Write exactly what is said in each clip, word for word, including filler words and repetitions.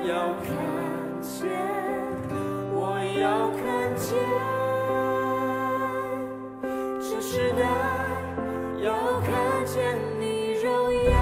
要看见，我要看见，这时代要看见你荣耀。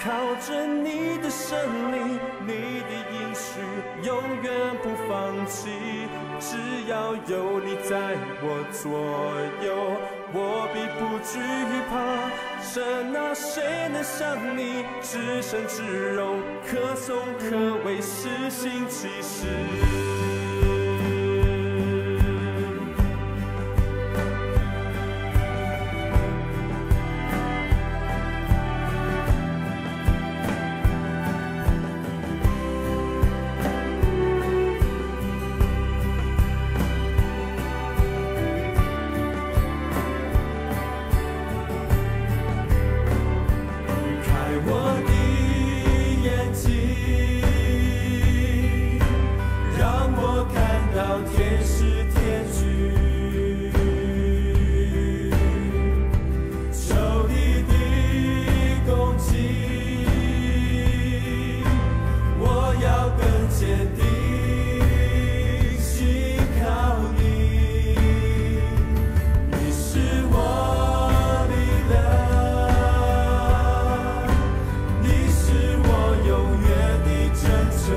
靠着你的圣灵，你的应许永远不放弃。只要有你在我左右，我必不惧怕。神啊，谁能像你至圣至荣，可颂可畏，施行奇事？开我的眼睛，让我看到天使天军，仇敌的攻击，我要更坚定信靠你。 你是我的粮，你是我永远的拯救。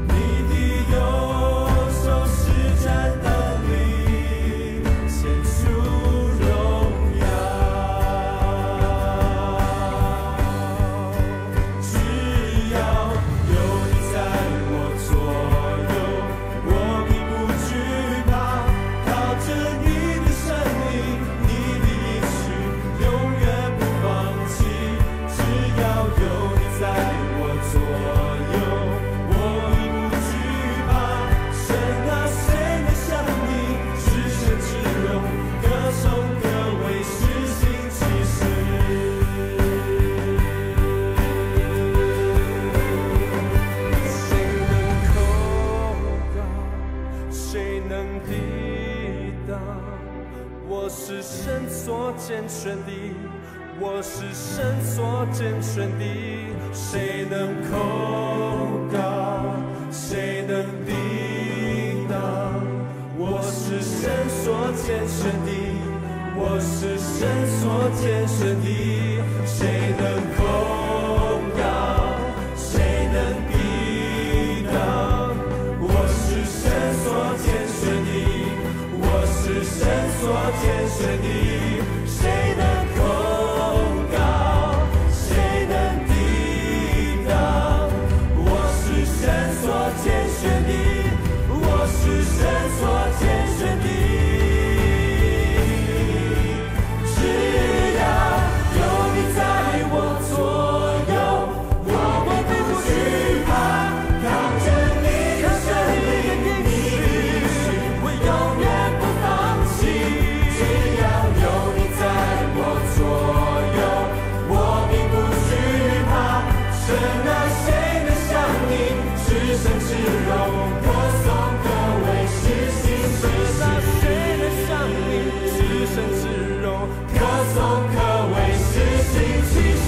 你的右手施展能力，显出荣耀。只要有你在我左右， 我必不惧怕，靠着你的圣灵，你的应许永远不放弃。只要有你在我左右，我必不惧怕。神啊，谁能像你至圣至荣，可颂可畏，施行奇事？谁能控告？ 谁能抵挡？我是神所拣选的，我是神所拣选的，谁能控告？谁能抵挡？我是神所拣选的，我是神所拣选的，谁能控告？ 谁能抵挡？我是神所拣选的，我是神所拣选的，谁能控告？谁能抵挡？我是神所拣选的，我是神所拣选的。 只要有你在我左右，我必不惧怕。靠着你的圣灵，你的应许，我永远不放弃。只要有你在我左右，我必不惧怕。神啊，谁能像你至圣至荣，可颂可畏，施行奇事？神啊，谁能像你至圣至荣，可颂可畏，施行奇事？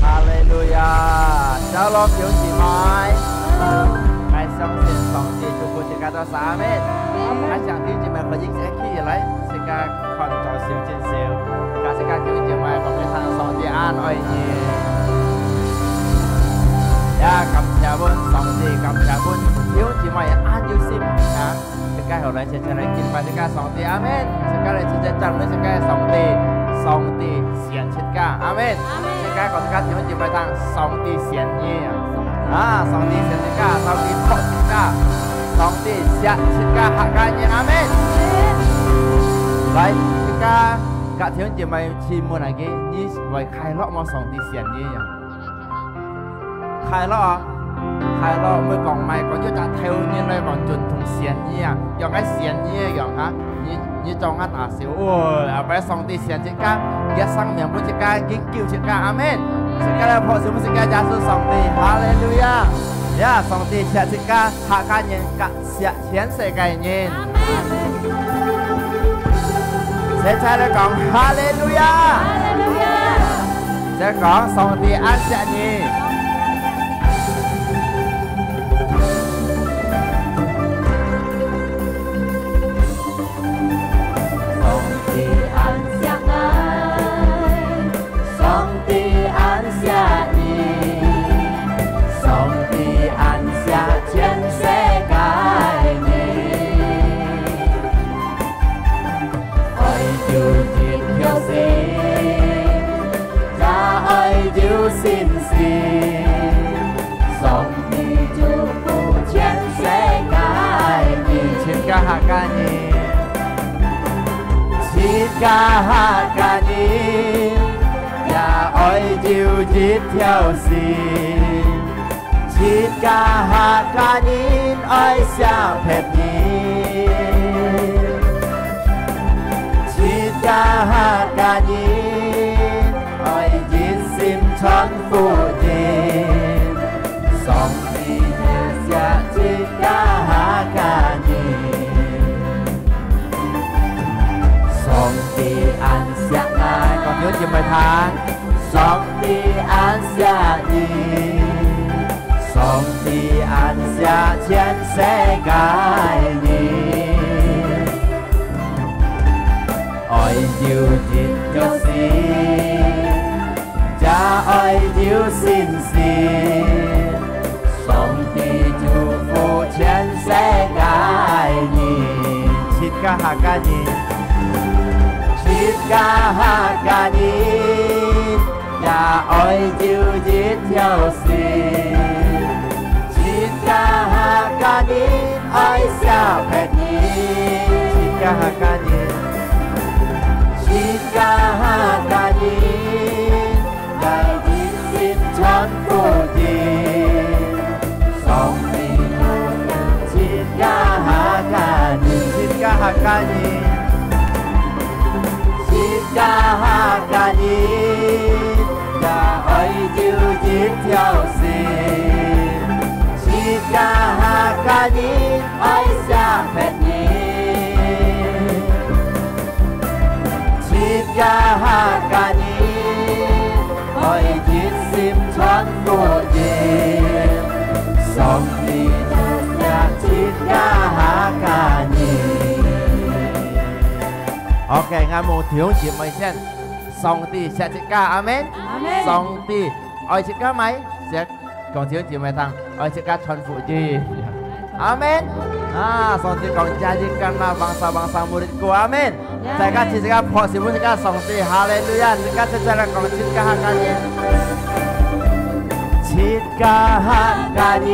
哈利路亞！Shalom，弟兄姊妹。𠊎相信上帝祝福自家到三面。𠊎想弟兄姊妹可以一起來，自家看到小真小，自家弟兄姊妹，講一聲上帝恁愛你。也感謝阮上帝，感謝阮弟兄姊妹恁有心。家好，來齊齊來敬拜自家上帝，阿門。自家來齊齊讚美自家个上帝，上帝選自家，阿門。阿門。自家講自家弟兄姊妹聽，上帝選你啊！啊，上帝選自家，上帝托自家，上帝惜自家客家人，阿門。來，自家甲弟兄姊妹試問下佢，你會快樂無？上帝選你啊！ 快樂啊！快樂，毋好講麼个，講有隻頭人來講，總統選你啊，用个選你个樣哈，你，你做下大小，哦，後擺上帝選自家，佢个生命分自家，佢救自家，阿門。自家來拍手，分自家耶穌上帝，哈利路亞！呀，上帝惜自家，客家人，甲惜全世界人。阿門。齊齊來講，哈利路亞！哈利路亞！ 再講，上帝恁惜你。上帝恁惜𠊎，上帝恁惜你，上帝恁惜全世界人。 愛有一條心，也愛有信心，上帝祝福全世界人。自家客家人，自家客家人，也愛有一條心。 自家客家人愛惜別人，自家客家人愛一心傳福音，上帝也惜自家客家人。 上帝恁惜𠊎，講弟兄姊妹聽。上帝恁惜你，上帝恁惜全世界人。愛有一條心， 也愛有信心，上帝祝福全世界人。自家客家人，自家客家人，也愛有一條心。自家客家人， 愛惜別人。自家客家人，自家客家人，愛一心傳福音。上帝愛惜自家客家人，自家客家人，自家客家人，也愛有一條心。 自家客家人愛惜別人，自家客家人愛一心傳福音，上帝也惜自家客家人。OK，𠊎問弟兄姊妹先，上帝惜自家，阿門。阿門。上帝愛自家無？惜 講弟兄姊妹聽，愛自家傳福音。阿門。啊，上帝講，jadi karena bangsa-bangsa murid-Ku，阿門。大家齊齊个拍手分自家上帝，哈利路亞！自家齊齊來講，自家客家人，自家客家人，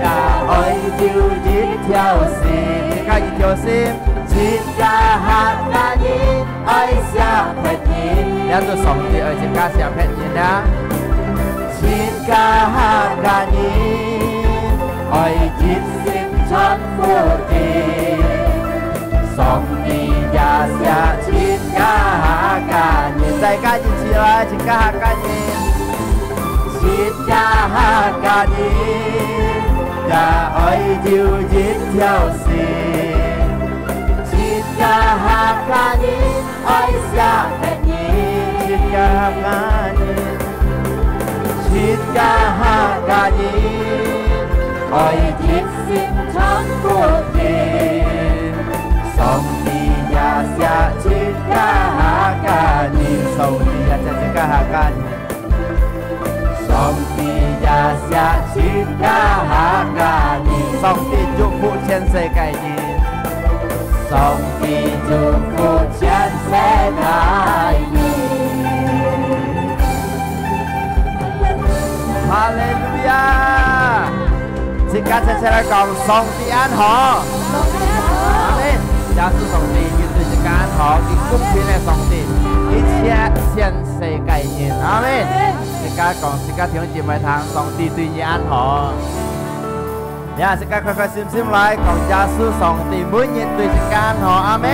也愛有一條心，自家一條心，自家客家人， 愛惜別人，也就上帝愛自家惜別人啊。自家客家人，愛一心傳福音，上帝也惜自家客家人。大家一起來，自家客家人。 自家客家人，也愛有一條心。自家客家人，愛惜別人。自家客家人，自家客家人，愛一心傳福音。上帝也惜自家客家人，上帝也惜自家客家人。 上帝也惜自家客家人。上帝祝福全全世界人。上帝祝福全世界人。哈利路亞！自家齊齊來講，上帝恁好。阿門。耶穌上帝佢對自家恁好，佢公平个上帝，佢惜全世界人。阿門。自家講，自家弟兄姊妹聽，上帝對你恁好。 呀，自家開開心心來講，耶穌上帝每日對自家恁好，阿門。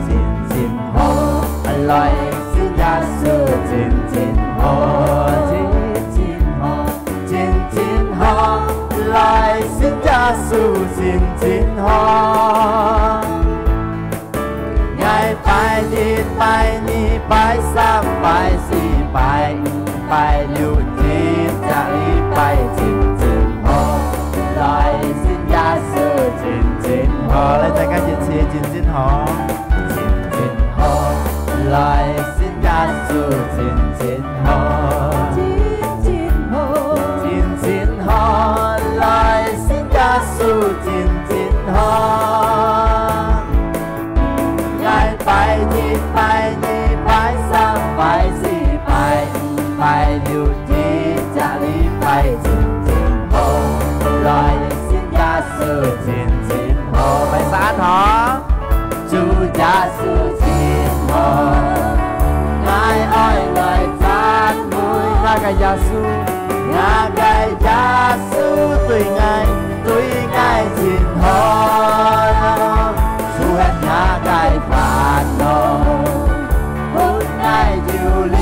真真好，來信耶穌，真真好，真真好，真真好，來信耶穌，真真好。 𠊎拜一、拜二、拜三、拜四、拜五、拜六，這隻禮拜真真好，來信耶穌真真好。來，再講一次，真真好，真真好，來信耶穌真真好，真真好，真真好，來信耶穌真真好。 𠊎拜一、拜二、拜三、拜四、拜五、拜六，這隻禮拜真真好，來信耶穌真真好。拜三堂，主耶穌真好，𠊎愛來讚美𠊎个耶穌，𠊎个耶穌對𠊎 對𠊎真好，除忒𠊎个煩惱，分𠊎有力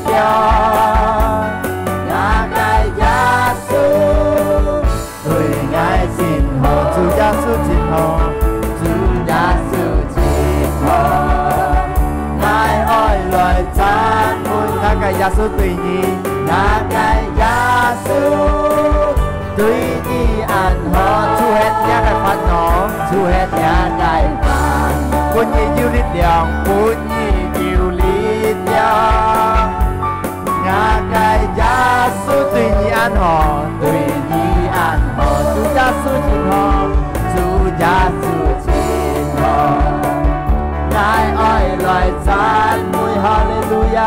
量。𠊎个耶穌對𠊎真好，主耶穌真好，主耶穌真好。𠊎愛來讚美𠊎个耶穌對你，𠊎个耶穌。 對你恁好，除忒𠊎个煩惱，除忒𠊎个煩惱，分你有力量，分你有力量。𠊎个耶穌對你恁好，對你恁好，主耶穌真好，主耶穌真好。𠊎愛來讚美，哈利路亞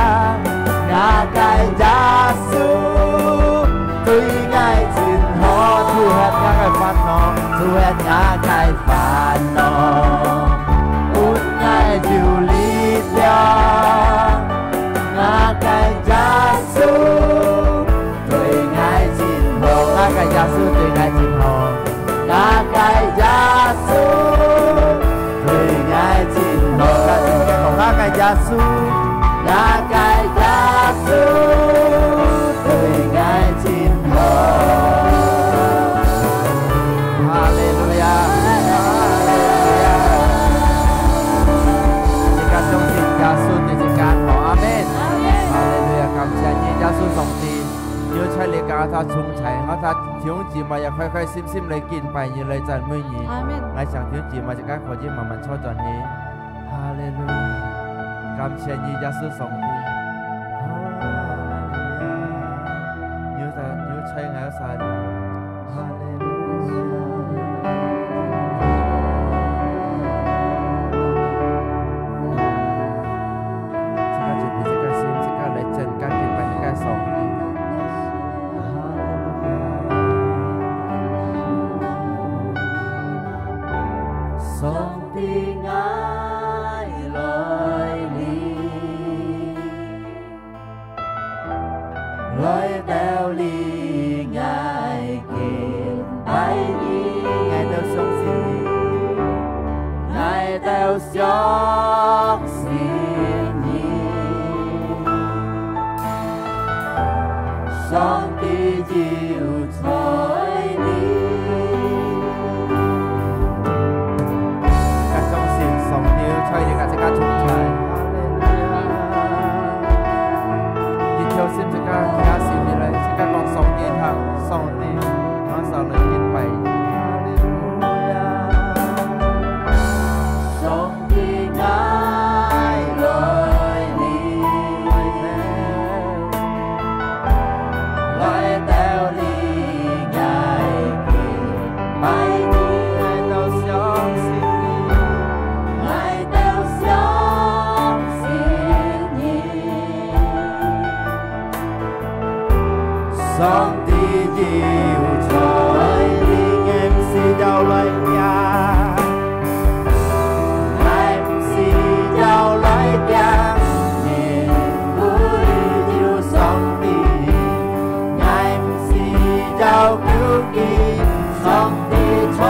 ，𠊎个耶穌。 對𠊎真好，除忒𠊎个煩惱，除忒𠊎个煩惱，分𠊎有力量。𠊎个耶穌對𠊎真好，𠊎个耶穌對𠊎真好。 𠊎个耶穌對𠊎真好，𠊎个耶穌，𠊎个耶穌對𠊎真好。哈利路亞，哈利路亞！自家相信耶穌對自家好，阿門。哈利路亞，感謝你，耶穌上帝，你在這个家中在，𠊎个弟兄姊妹也開開心心來敬拜你，來讚美你。阿門。𠊎想弟兄姊妹自家可以慢慢坐轉去。哈利路亞！感謝你，耶穌上帝。哈利路亞！你有在，你有在𠊎个身。哈利路亞！自家準備自家心，自家來真正敬拜自家上帝。 上帝，𠊎來臨，來到這裡，𠊎敬拜你。𠊎兜相信你。𠊎兜相信你。上帝有 在你。自家相信上帝在你个，自家同在。哈利路亞！一條心自家企起來，自家講上帝聽，上帝馬上來敬拜。哈利路亞！上 帝，𠊎來臨，來到這裡，𠊎 上帝在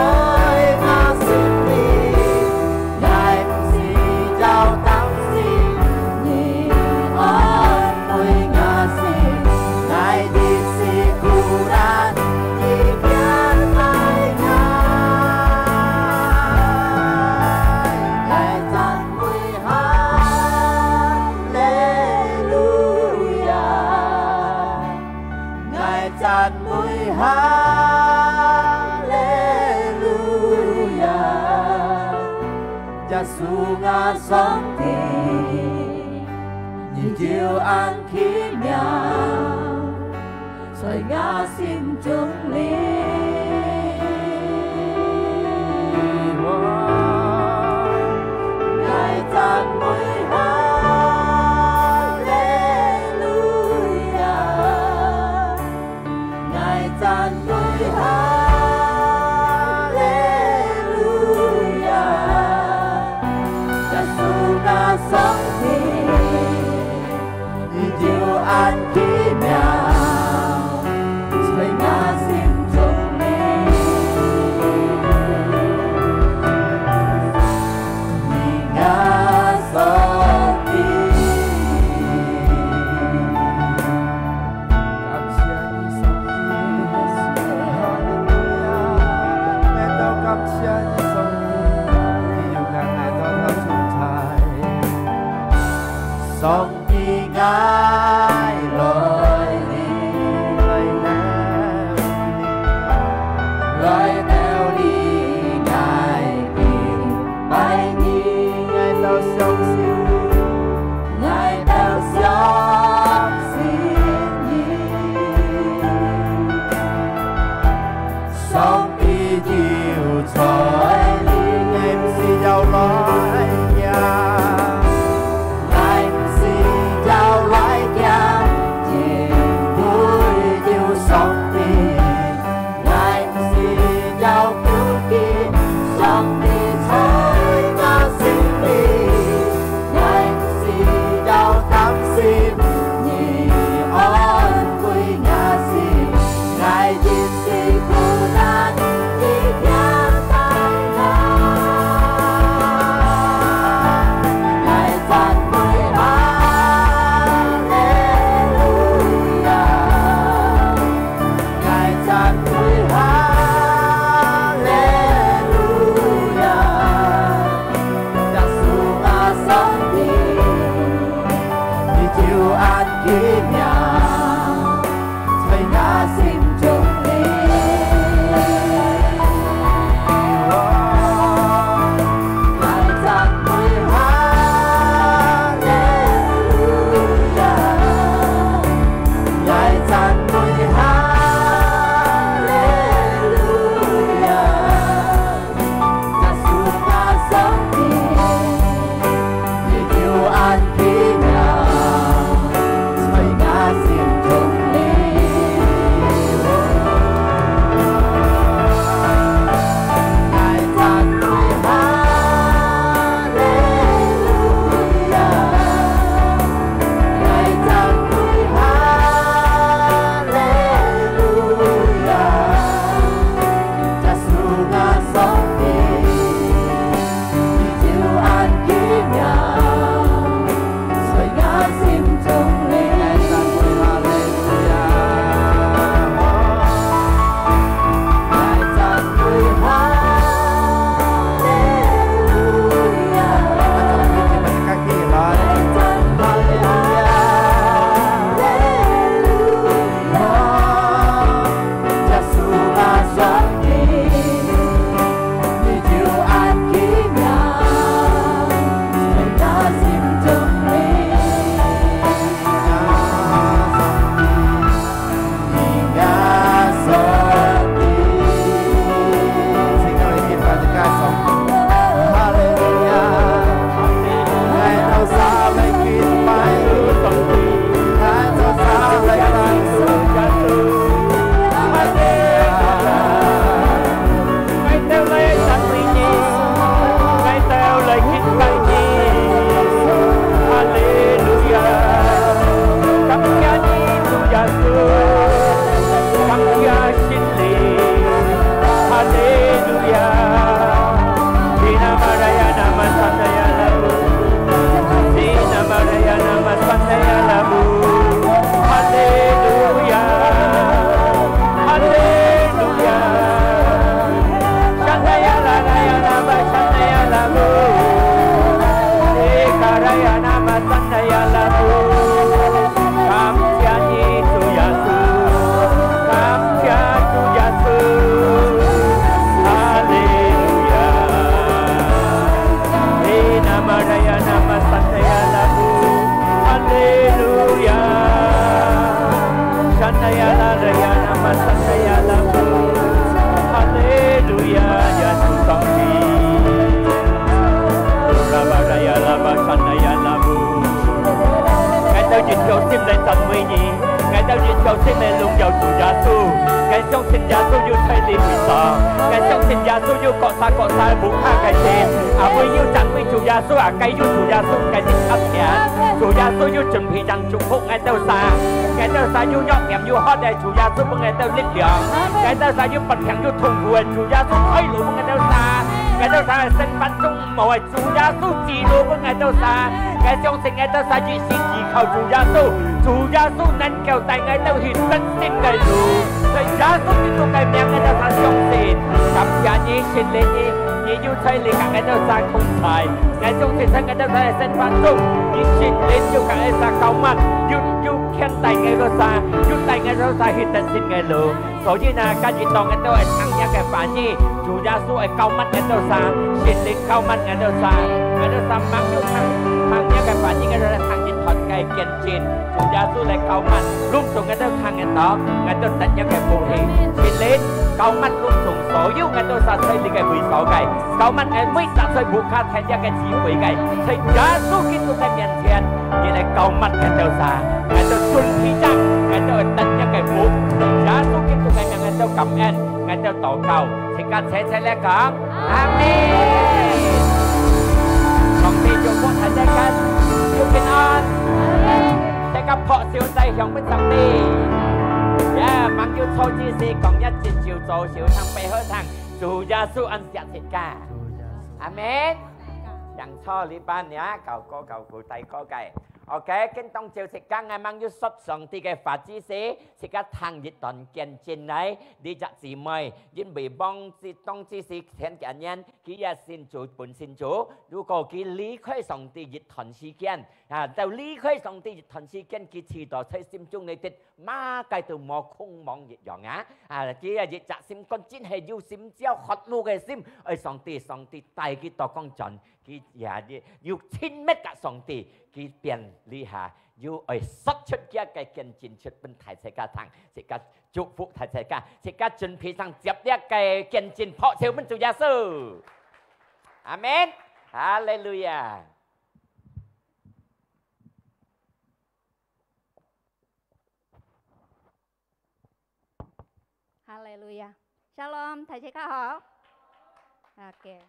𠊎心裡，𠊎毋使要擔心，你安慰𠊎心，𠊎一時苦難，你牽帶𠊎，𠊎讚美哈利路亞。 𠊎讚美哈利路亞，耶穌啊上帝，你就恁奇妙，在𠊎心中裡。𠊎讚美哈利路亞。 𠊎讚美哈利路亞，耶穌啊上帝，你就恁奇妙，在𠊎心中裡，你啊上帝。 感謝你，上帝。哈利 𠊎相信耶穌有各儕各儕無卡个事，啊，唯有讚美主耶穌啊，該有主耶穌个心合天。主耶穌有準備正祝福𠊎兜儕，𠊎兜儕有弱點有渴个，主耶穌分𠊎兜力量，𠊎兜儕有不平有痛苦个，主耶穌開路分𠊎兜儕，𠊎兜儕个生活中無个，主耶穌指路分𠊎兜儕。𠊎相信𠊎兜儕一心依靠主耶穌，主耶穌能夠帶𠊎兜去得勝个路。在耶穌基督个名，𠊎兜儕相信。感謝你，聖靈你，你有在這个𠊎兜儕同在。𠊎相信在𠊎兜儕个生活中，你聖靈有佮𠊎兜儕膏抹，有，有牽帶𠊎兜儕，有帶𠊎兜儕去得勝个路。所以呢，今日當𠊎兜會聽若个話語，主耶穌會膏抹𠊎兜儕，聖靈膏抹𠊎兜儕，𠊎兜儕吂有聽，聽若个話語，𠊎兜聽一段个見 證，主耶穌來膏抹，攏總𠊎兜聽得到，𠊎兜得若个福氣。聖靈膏抹攏總所有𠊎兜儕在這个位所个，膏抹𠊎每隻在屋下聽若个聚會个，在耶穌基督个面前，你來膏抹𠊎兜儕，𠊎兜準備正，𠊎兜會得若个福，在耶穌基督个名，𠊎兜感恩，𠊎兜禱告，自家齊齊來講。 阿們。上帝祝福大家，有平安。大家拍手再響分上帝。呀，吂有坐之時，講一節就做手，唱背後唱，主耶穌恁惜自家。阿們。請坐這班呀，高哥高哥大哥个。OK，今當晝自家，𠊎吂有說上帝个話之時，自家聽一段見證來，這隻姊妹，因為往之，當之時前幾年， 佢也信主，本信主，如果佢離開上帝一段時間，啊，就離開上帝一段時間，佢試著在心中裡底，麼个都無，空茫一樣啊！啊，佢也一隻心肝真係有心焦渴慕个心，愛上帝，上帝帶佢到講真，佢也有親密个上帝，佢變這下 有愛說出厥个見證出分大自家聽，自家祝福大自家，自家準備上接這个見證，拍手分主耶穌。阿們。哈利路亞。哈利路亞。Shalom，大自家好。OK。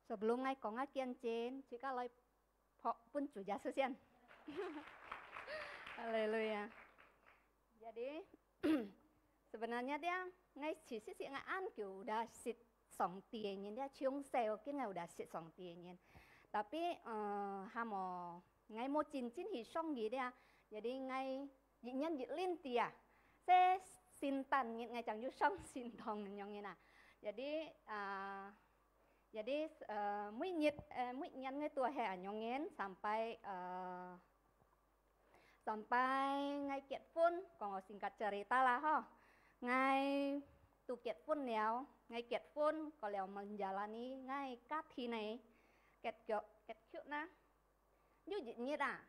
Sebelum𠊎講啊見證，自家來拍分主耶穌先。哈利路亞。Jadi sebenarnya這，𠊎其實係𠊎恁久udah識上帝个人，這從細个見𠊎udah識上帝个人。Tapi，呃，還無，𠊎無真正去上去這。Jadi𠊎 一年一輪知啊，係聖誕日𠊎正有上聖堂恁樣个啊。Jadi，啊，jadi，呃，每日，呃，每年𠊎都係恁樣个，sampai，呃，sampai𠊎結婚，講我singkat cerita啦吼。𠊎都結婚了，𠊎結婚，過了menjalani𠊎家庭呢，結局，結局呢，有一日啊，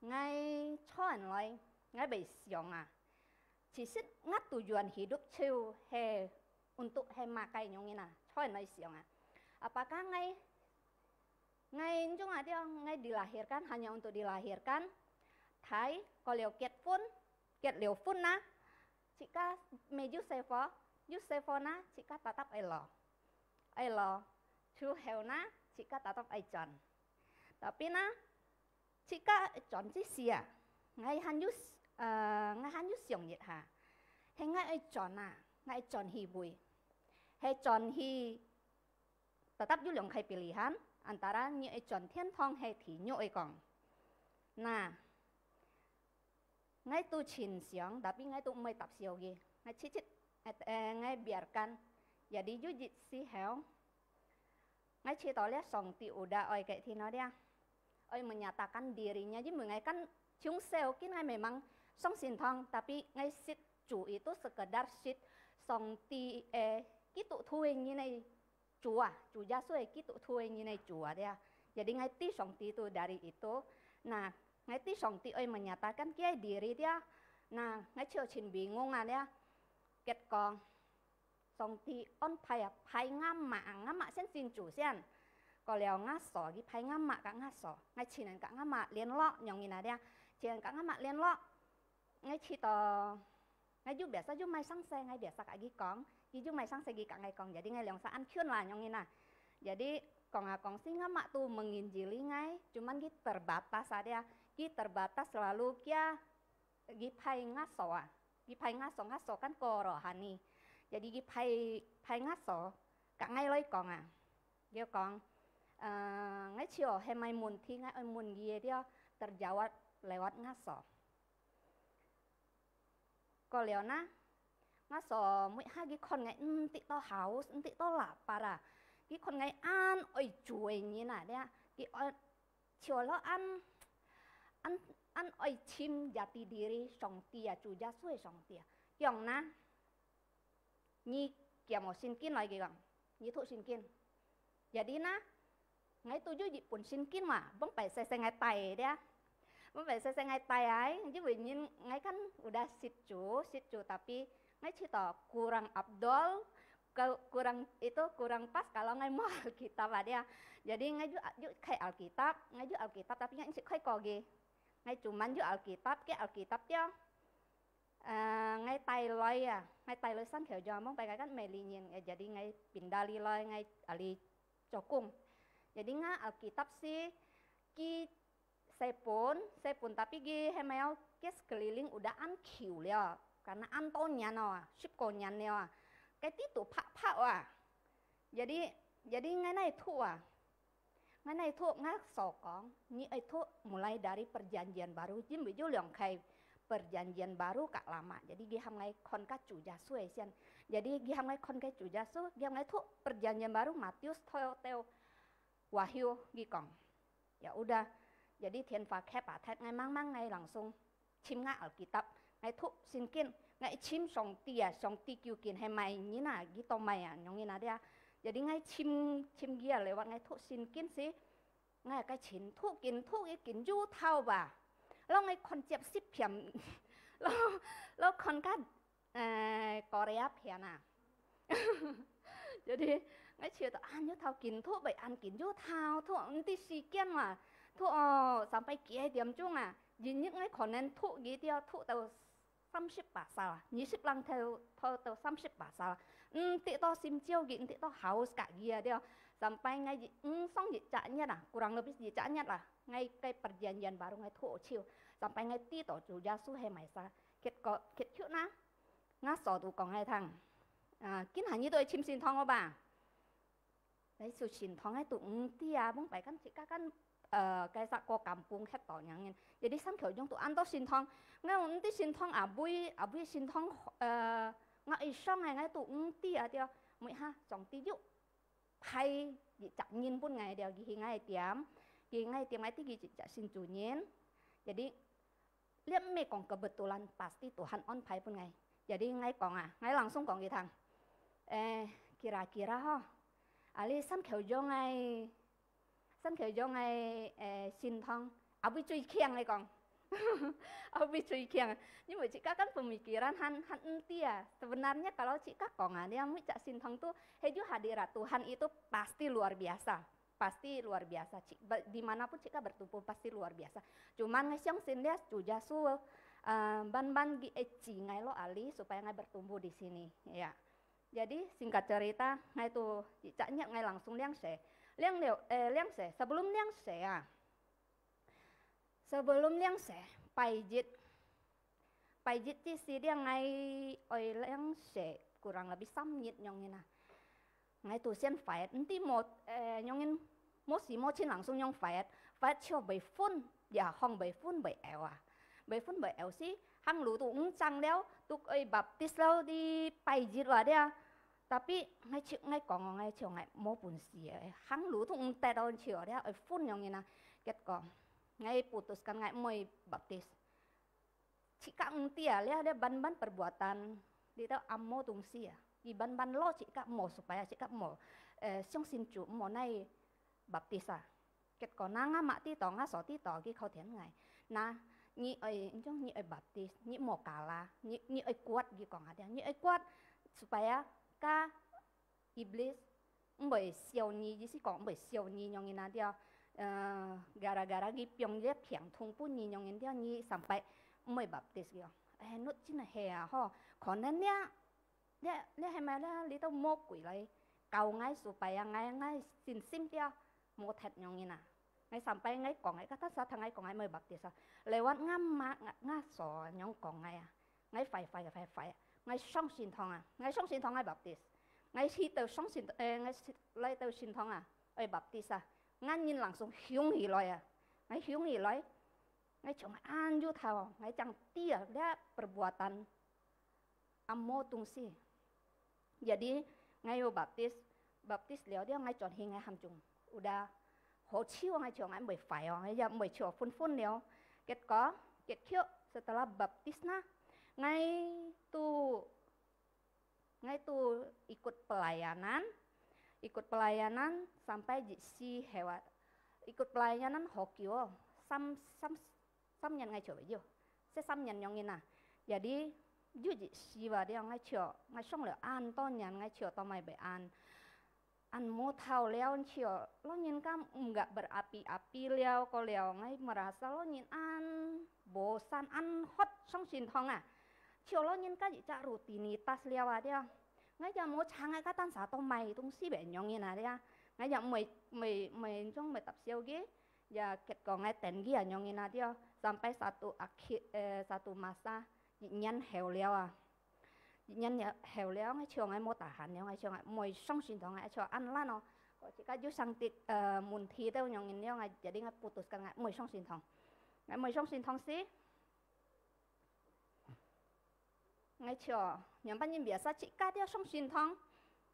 𠊎坐等來，𠊎會想啊，其實𠊎tujuan hidup就係untuk係麼个樣个啊，坐等來想啊。Apakah𠊎，𠊎中啊，對，𠊎dilahirkan hanya untuk dilahirkan，大過了結婚，結了婚啊，自家乜有細伙，有細伙啊，自家tetap愛老，愛老，之後啊，自家tetap愛轉。Tapi啊， 自家轉之時啊，𠊎還有，呃，𠊎還有想一下，係𠊎愛轉啊，𠊎愛轉去位，係轉去，tetap有兩个pilihan，antara你愛轉天堂係地獄个講。Nah，𠊎都盡想，tapi𠊎都毋會答笑佢。𠊎直接，呃，呃，𠊎biarkan。Jadi有一時候， 𠊎試著這上帝udah愛个天哦這，愛menyatakan diri-Nya，因為𠊎kan從細見𠊎memang上聖堂，tapi𠊎識主itu sekedar識上帝个基督徒个人个主啊，主耶穌个基督徒个人个主啊這。Jadi𠊎知上帝itu dari itu，nah，𠊎知上帝愛menyatakan佢个diri這，nah，𠊎就盡bingung啊這。結果， 上帝安排啊，派𠊎姆，𠊎姆先信主先。過了吾嫂，佢派吾媽佮吾嫂，𠊎盡難佮吾媽聯絡，仰形啊這，盡難佮吾媽聯絡。𠊎去到，𠊎有biasa有買生食，𠊎biasa佮佢講，佢有買生食，佢佮𠊎講，jadi𠊎兩儕恁近啦，仰形啊。Jadi講啊講，si吾媽都mengingili𠊎，cuman佢terbatas啊這，佢terbatas selalu佢啊，佢派吾嫂啊，佢派吾嫂，吾嫂kan korohani。Jadi佢派派吾嫂，佮𠊎來講啊，佢講，呃，𠊎就係麼个問題，𠊎愛問佢个，terjawab lewat吾嫂。過了呢，吾嫂每下佢看𠊎毋知到haus，毋知到lapar啊，佢看𠊎恁愛煮个人啊，這，佢愛 就係恁，恁，恁愛尋jati diri上帝啊，主耶穌个上帝啊。佢講呢，你撿無聖經來，佢講，你讀聖經。Jadi呢，𠊎都有一本聖經嘛，往擺細細𠊎帶个，往擺細細𠊎帶个，因為人𠊎kan udah識煮，識煮，tapi𠊎知道kurang afdol， kurang itu kurang pas kalau𠊎無Alkitab啊這。Jadi𠊎有有開Alkitab，𠊎有Alkitab，tapi𠊎毋識開過个。𠊎cuman有Alkitab，个Alkitab這，呃，𠊎帶來啊，𠊎帶來三條章，往擺𠊎kan melihin，jadi𠊎pindah li來，𠊎啊li做工。Jadi𠊎Alkitab係佢 細本，細本，tapi佢係麼个，佢sekeliling udah恁久了，karena恁多年了啊，十過年了啊，該地都白白啊。Jadi，jadi𠊎哪讀啊？𠊎哪讀，吾嫂講，你愛讀mulai dari Perjanjian Baru，因為有兩個Perjanjian Baru佮Lama。Jadi佢喊𠊎看个主耶穌个先。Jadi佢喊𠊎看个主耶穌，佢喊𠊎讀Perjanjian Baru，Matius，到到 Wahyu，佢講。Ya udah，jadi天花開啊，忒𠊎茫茫，𠊎langsung尋吾Alkitab，𠊎讀聖經，𠊎尋上帝啊，上帝究竟係麼人啊，佢做麼啊，仰形啊這。Jadi𠊎尋尋佢啊，lewat𠊎讀聖經時，𠊎个尋讀緊讀个緊又頭吧，摎𠊎看接詩篇，摎摎看个 呃，Korea片啊。Jadi𠊎覺得恁又頭緊讀，會恁緊又頭，讀毋知時間嘛，讀哦，sampai幾點鐘啊，一日𠊎可能讀一條讀到三十把sau啊，二十零條讀到三十把sau啊，毋知到心焦佢，毋知到haus佢啊，對，sampai𠊎一，嗯，上一隻月啊，kurang lebih一隻月啊，𠊎个Perjanjian Baru𠊎讀好，sampai𠊎知道主耶穌係麼儕，結果結局呢？ 吾嫂都講𠊎聽，啊，今下你都愛尋聖堂个吧？來尋聖堂个都毋知啊，往擺kan自家kan，呃，該隻過kampung歇到仰形，jadi三橋鄉都恁多聖堂，𠊎毋知聖堂啊，位啊位聖堂，呃，𠊎愛上个，𠊎都毋知啊，對，每下上帝有派一隻人分𠊎，對，佢去𠊎个店，佢去𠊎个店，𠊎知佢一隻新主人，jadi這毋係講kebetulan，pasti Tuhan安排分𠊎。Jadi𠊎講啊，𠊎langsung講佢聽，誒，kira-kira吼，啊，這三橋鄉个，三橋鄉个，誒，聖堂，啊，位最強，𠊎講，啊，位最強，因為自家kan pemikiran還還毋知啊。Sebenarnya kalau自家講啊，這每隻聖堂都，係有hadirat Tuhan itu pasti luar biasa。 Pasti luar biasa，自，di mana pun自家bertumpu pasti luar biasa。Cuman𠊎相信這主耶穌，呃，慢慢佢會指𠊎落啊哩，supaya𠊎bertumpu di sini，ya。Jadi singkat cerita，𠊎都一隻月𠊎langsung領洗，領了，誒，領洗，sebelum領洗啊，sebelum領洗，拜一， 拜一之時，這𠊎愛領洗，kurang lebih三日仰形啊。𠊎都先發，毋知無，誒，仰形，無時無盡langsung仰發，發就會昏，這項會昏會吽啊。會昏會吽時，行路都毋正了，都愛baptis了，di拜一話了。Tapi𠊎就，𠊎講哦，𠊎就𠊎無本事誒，行路都毋得哦，就了愛昏仰形啊。結果，𠊎putuskan𠊎毋愛baptis。 自家毋知啊，這，這慢慢perbuatan，這兜暗摸東西啊，佢慢慢落自家摸，supaya自家摸，呃，相信主摸來baptis啊。Kết果那吾媽知道，吾嫂知道，佢靠天𠊎。那，你愛，你講你愛baptis，你莫kalah，你，你愛kuat，佢講下聽，你愛kuat，supaya ka iblis 毋會笑你，意思講毋會笑你樣人啊，對。呃，gara-gara佢放一个病痛分你樣人，對，你三擺毋會baptis个。哎，你真係啊，吼，可能呢， 這，這係毋係這裡肚魔鬼來搞𠊎，supaya𠊎，𠊎信心對無忒樣人啊。𠊎sampai𠊎講个，kata satan𠊎講𠊎毋會baptis啊。Lewat𠊎媽，𠊎，𠊎所樣講𠊎啊，𠊎壞壞壞壞啊，𠊎上聖堂啊，𠊎上聖堂𠊎baptis。𠊎去到上聖，誒，𠊎去，來到聖堂啊，愛baptis啊，𠊎人langsung雄起來啊，𠊎雄起來，𠊎像恁有頭，𠊎正知啊，這perbuatan amo東西。Jadi，𠊎有baptis，baptis了，了，𠊎轉去，𠊎喊中，udah，好笑，𠊎笑，𠊎毋會壞哦，𠊎也毋會笑，昏昏了。結果，結局，setelah baptis nah，𠊎都，𠊎都ikut pelayanan，ikut pelayanan sampai一時候啊，ikut pelayanan好久哦，三，三， 三年𠊎就有，十三年樣人啊。Jadi，有一時啊，了𠊎就，𠊎上了恁多年，𠊎就都毋會恁，恁無頭了，就老人家毋敢berapi-api了，過了，𠊎merasa老人恁bosan，恁渴上聖堂啊。就老人家一隻rutinitas了啊，了。𠊎也無請𠊎kata satan都買東西分樣人啊，了。𠊎也毋會，毋會，毋會，種毋會搭笑佢。 Ya，結果𠊎等佢啊，樣人啊，對，sampai satu akhir，誒，satu masa，一年後了啊。一年了後了，𠊎就𠊎無tahan了，𠊎就𠊎毋會上聖堂，𠊎就恁懶哦。自家有上帝，誒，問題都樣人了，𠊎jadi𠊎putuskan𠊎毋會上聖堂。𠊎毋會上聖堂時， 𠊎就，原本人biasa自家都上聖堂，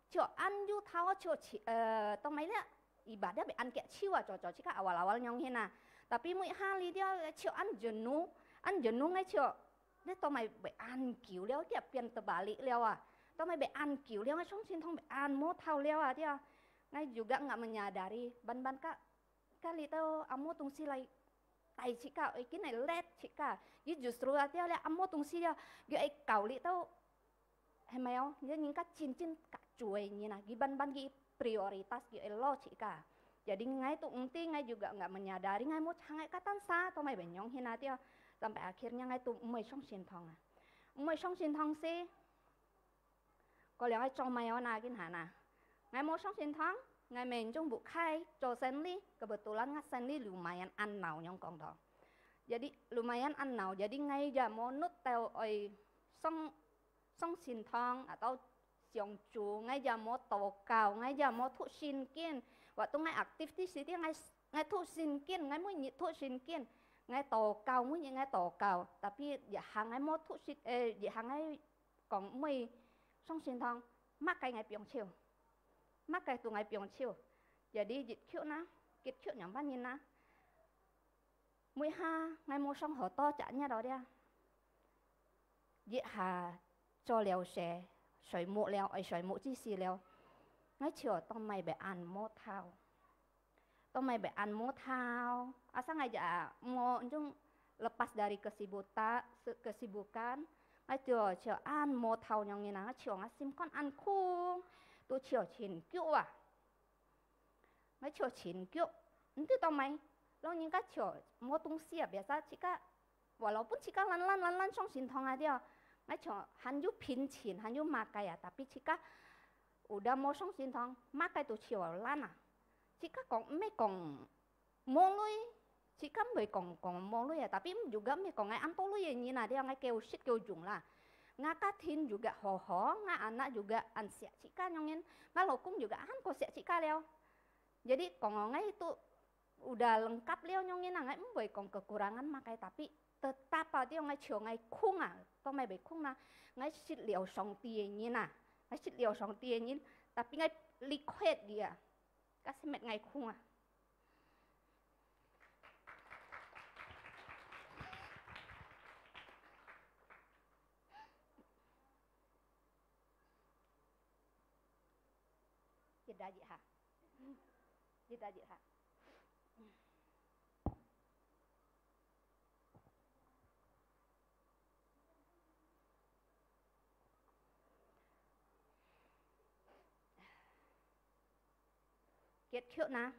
就恁有頭就自，呃，都買了，ibadah會恁結手啊，做做自家awal-awal樣人啊。Tapi每下裡了就恁jenuh，恁jenuh𠊎就，你都買會恁久了，佢變terbalik了啊。都買會恁久了，𠊎上聖堂會恁無頭了啊，對啊。𠊎juga nggak menyadari，ban-ban ka， Kali tau amo東西來帶自家，愛緊來let自家。佢justru啊，了了amo東西了，佢愛搞你tau，係無哦？你人家真正較做个人啊，佢ban-ban佢prioritas佢愛lo自家。Jadi𠊎都毋知，𠊎juga nggak menyadari，𠊎無常个katan sa，都買變樣形啊，對。Sampai akhirnya𠊎都毋會上聖堂啊，毋會上聖堂時。 過了𠊎做麼个哦，那緊下那。𠊎無上聖堂，𠊎面中屋下做生理，kebetulan𠊎生理lumayan恁鬧樣講到。Jadi lumayan恁鬧，jadi𠊎也無努到愛上，上聖堂，atau上主，𠊎也無禱告，𠊎也無讀聖經。Waktu𠊎aktif di sini，𠊎，𠊎讀聖經，𠊎每日讀聖經，𠊎禱告，每日𠊎禱告。Tapi一下𠊎無讀聖，誒，一下𠊎 講毋會上聖堂，麼个𠊎放手，麼个都𠊎放手。Jadi一曲呢，結曲兩百年呢，每下𠊎無上好多隻日了了，一下做了事，睡目了，愛睡目之時了，𠊎就當買杯恁無頭。 都買杯恁無頭，asal𠊎也無種lepas dari kesibuta-，kesibukan，𠊎就就恁無頭樣形啊，𠊎就𠊎心肝恁空，都就真久啊。𠊎就真久，毋知做麼个，老人家就無東西啊，biasa自家，walaupun自家懶懶懶懶上聖堂啊，對，𠊎就還有貧窮，還有麼个啊，tapi自家 udah無上聖堂，麼个都就懶啊。自家講，毋係講無鐳，自家毋會講，講無鐳啊，tapi juga毋係講𠊎恁多鐳个人啊，對，𠊎夠食夠用啦。𠊎家庭juga好好，𠊎anak juga恁惜自家樣形，𠊎老公juga恁過惜自家了。Jadi講哦，𠊎都 udah lengkap了樣形啊，𠊎毋會講kekurangan麼个，tapi tetap啊，對，𠊎就𠊎空啊，都買杯空啊，𠊎識了上帝个人啊，𠊎識了上帝个人，tapi𠊎liquid佢啊，該係乜𠊎空啊。Jeda一下，jeda一下。結局呢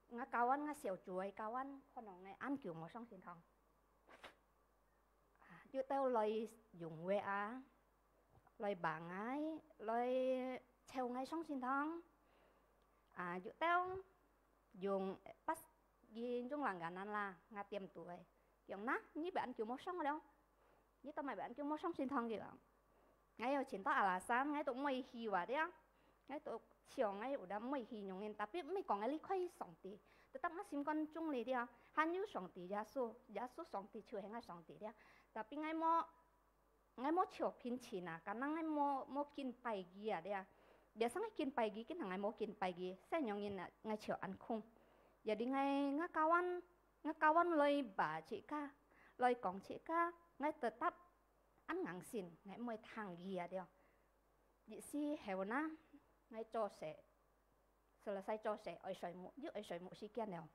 ，𠊎教會，𠊎小組个教會，可能𠊎恁久無上聖堂。啊，有兜來用話啊，來罵𠊎，來湊𠊎上聖堂。啊，有兜用，呃，pas-，佢用langganan啦，𠊎點到个。講：「Nah，你恁久無上了。」你都毋係恁久無上聖堂个啊？𠊎有盡多alasan，𠊎都毋會去啊，對啊。𠊎都想𠊎有得毋會去，原因，tapi毋係講𠊎離開上帝，tetap𠊎心肝中裡，對啊，還有上帝耶穌，耶穌上帝就係𠊎上帝，對啊。Tapi𠊎無，𠊎無像平時啊，可能𠊎無，無敬拜佢啊，對啊。Biasa𠊎敬拜佢，今下𠊎無敬拜佢，係原因啊，𠊎就恁空。Jadi𠊎，𠊎教會，𠊎教會來罵自家，來講自家，𠊎tetap恁硬性，𠊎毋會聽佢啊，對。一時後呢，𠊎做事，selesai做事，愛睡目，又愛睡目時間了。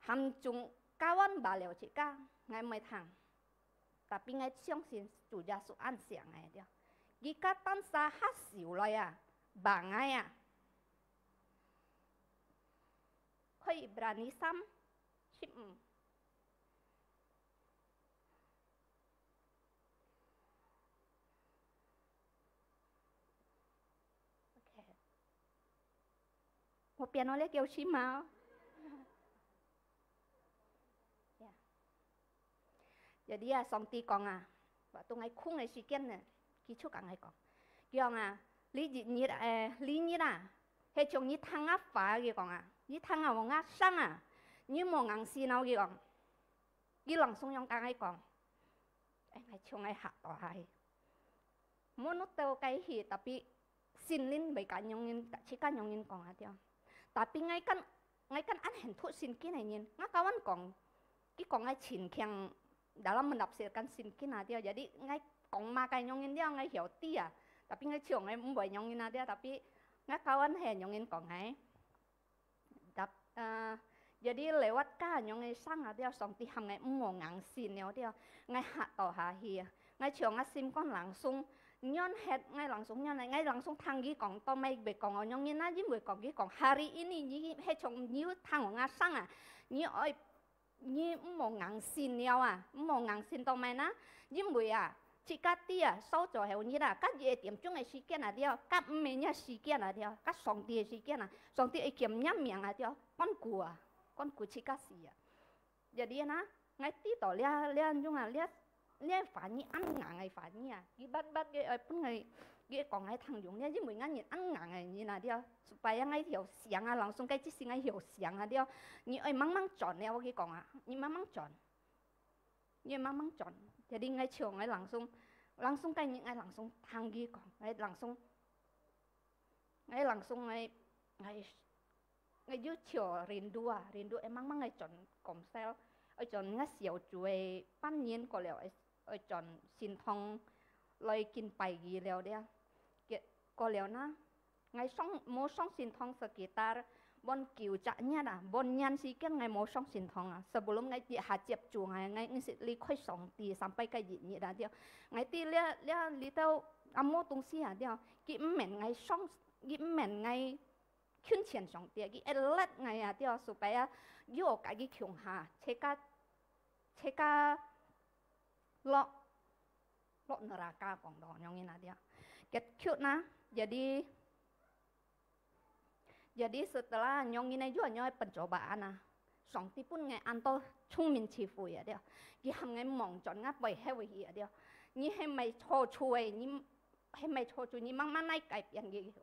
還總教會罵了自家，𠊎毋會聽。Tapi𠊎相信主耶穌恁惜𠊎，對。佢个單儕下手來啊，罵𠊎啊。開Ibrani三，十五。OK。我變到這條心啊。Yeah。Jadi啊，上帝講啊，waktu𠊎空个時間呢，佢就同𠊎講，佢講啊，這一日，誒，這日啊，係像你聽𠊎話，佢講啊，你聽啊，𠊎聲啊，你無硬心哦，佢講。佢langsung恁樣同𠊎講，哎，𠊎像𠊎嚇到下去。無拿到該去，tapi聖靈會甲樣人，自家樣人講啊，對。Tapi𠊎kan，𠊎kan恁恨讀聖經个人，𠊎教會講，佢講𠊎盡強，dalam menafsirkan聖經啊，對。Jadi𠊎講麼个樣人了，𠊎曉知啊，tapi𠊎像𠊎毋會樣人啊，對。Tapi𠊎教會係樣人講个。 Tap-，呃，jadi lewat ka仰个聲啊，對，上帝喊𠊎毋好硬心了，對，𠊎嚇到下去啊，𠊎像𠊎心肝langsung軟忒，𠊎langsung軟忒，𠊎langsung聽佢講，到尾會講哦，仰人啊，因為講佢講，hari ini你係像你有聽𠊎个聲啊，你愛 你毋好硬心了啊，毋好硬心到尾啊，因為啊，自家知啊，掃帚後日啊，甲一點鐘个時間啊，對，甲毋係若時間啊，對，甲上帝个時間啊，上帝會叫若名啊，對，關顧啊，關顧自家事啊。Jadi啊，𠊎知道這，這種啊，這 這話語恁硬个話語啊，佢捌捌个愛分𠊎，佢講𠊎聽用，這因為𠊎人恁硬个人啊，對，supaya𠊎曉想啊，langsung該即時𠊎曉想啊，對，你愛慢慢轉了，佢講啊，你慢慢轉，你愛慢慢轉，jadi𠊎像𠊎langsung，langsung該日𠊎langsung聽佢講，𠊎langsung，𠊎langsung𠊎，𠊎 𠊎有像rindu啊，rindu會慢慢个轉講笑，愛轉𠊎小組个班人過了，愛，愛轉聖堂來敬拜佢了咧。結，過了呢，𠊎上，無上聖堂sekitar半九隻月啊，半年時間𠊎無上聖堂啊。Sebelum𠊎一下接觸，𠊎，𠊎，𠊎識離開上帝，sampai該一日啊，對。𠊎知這，這裡頭啊無東西啊，對。佢毋免𠊎上，佢毋免𠊎 近前上帝，佢會let𠊎啊，對，supaya有𠊎个共下，自家，自家落，落neraka講到，仰人啊，對。Get cute nah, jadi，jadi setelah仰人呢，有仰个pencobaan啊，上帝分𠊎恁多聰明智慧啊，對。佢喊𠊎望轉𠊎背後去啊，對。你係無錯處个，你係無錯處，你慢慢來改變佢。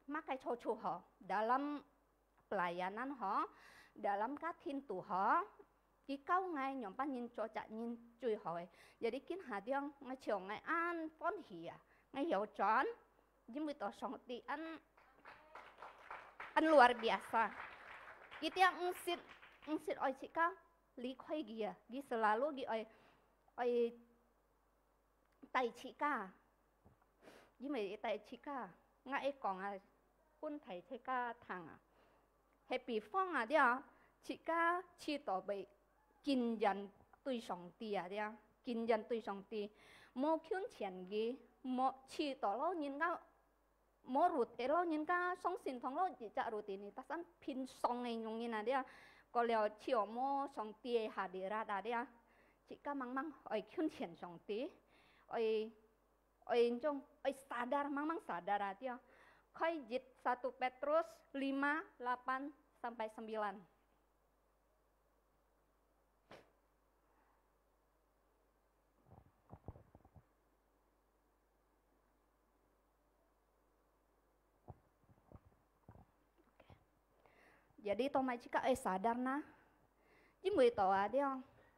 麼个錯處好，dalam pelayanan好，dalam家庭肚好，佢教𠊎仰般人做隻人最好个。Jadi今下中，𠊎像𠊎恁歡喜啊，𠊎曉轉，因為到上帝恁，恁luar biasa。佢定毋識，毋識愛自家離開佢啊，佢selalu佢愛，愛 帶自家，因為帶自家，𠊎會講啊，分大自家聽啊。係比方啊，對啊，自家試著會敬仰對上帝啊，對啊，敬仰對上帝，無近前佢，無試著老人家，無routine，老人家上聖堂老一隻routine呢，但係平常个樣人啊，這過了試無上帝个hadirat啊，這自家慢慢愛近前上帝，愛愛種愛sadar，慢慢sadar啊，對。開一satu Petrus lima delapan sampai sembilan。 Jadi，做麼个自家愛sadar呢？因為到啊，對，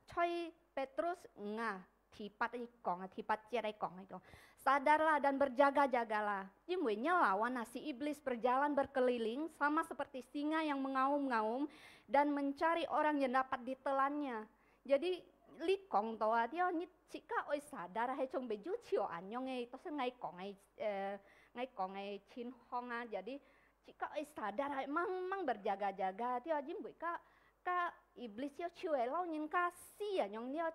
在Petrus五啊，第八个講啊，第八節个講，佢講，Sadarlah dan berjaga-jagalah, 因為 nyo lawan ah si iblis berjalan berkeliling sama seperti singa yang mengaum-ngaum dan mencari orang yang dapat ditelannya. Jadi，你講到啊，對，你自家愛sadar，係像baju潮恁樣个，都係𠊎講个，呃，𠊎講个情況啊。Jadi，自家愛sadar，係慢慢berjaga-jaga，對，因為該，該iblis又就係老人家死啊，樣了，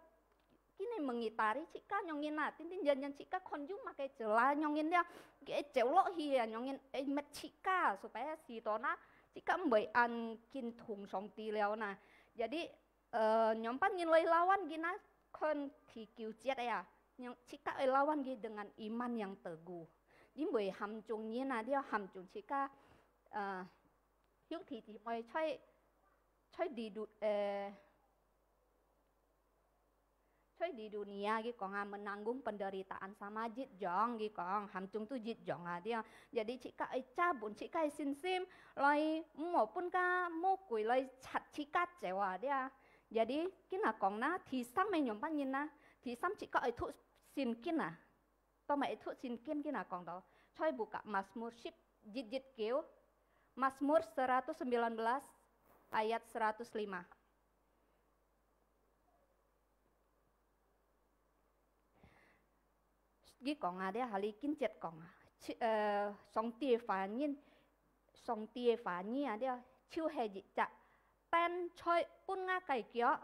今日mengitari自家樣人啊，定定樣樣自家看有麼个celah樣人了，佢走落去啊，樣人，哎，搣自家，supaya si到那，自家毋會恁敬重上帝了那。Jadi， 呃，仰般人來lawan佢呢？看第九節个啊，仰自家愛lawan佢dengan iman yang teguh。因為含眾人啊，你要含眾自家，呃，兄弟姊妹在，在di du-，呃，在di dunia，佢講啊，menanggung penderitaan sama一樣，佢講，含眾都一樣啊，對啊。Jadi自家愛揸穩自家个信心，來毋好分該魔鬼來拆自家走啊，對啊。 Jadi，今下講啦，第三个仰般人啦，第三自家愛讀聖經啊。做麼个愛讀聖經？今下講到，在buka Mazmur十一一九，Mazmur seratus sembilan belas ayat seratus lima。佢講啊，這下裡經節講啊，其，呃，上帝个話語，上帝个話語啊，這就係一隻燈在分𠊎个腳，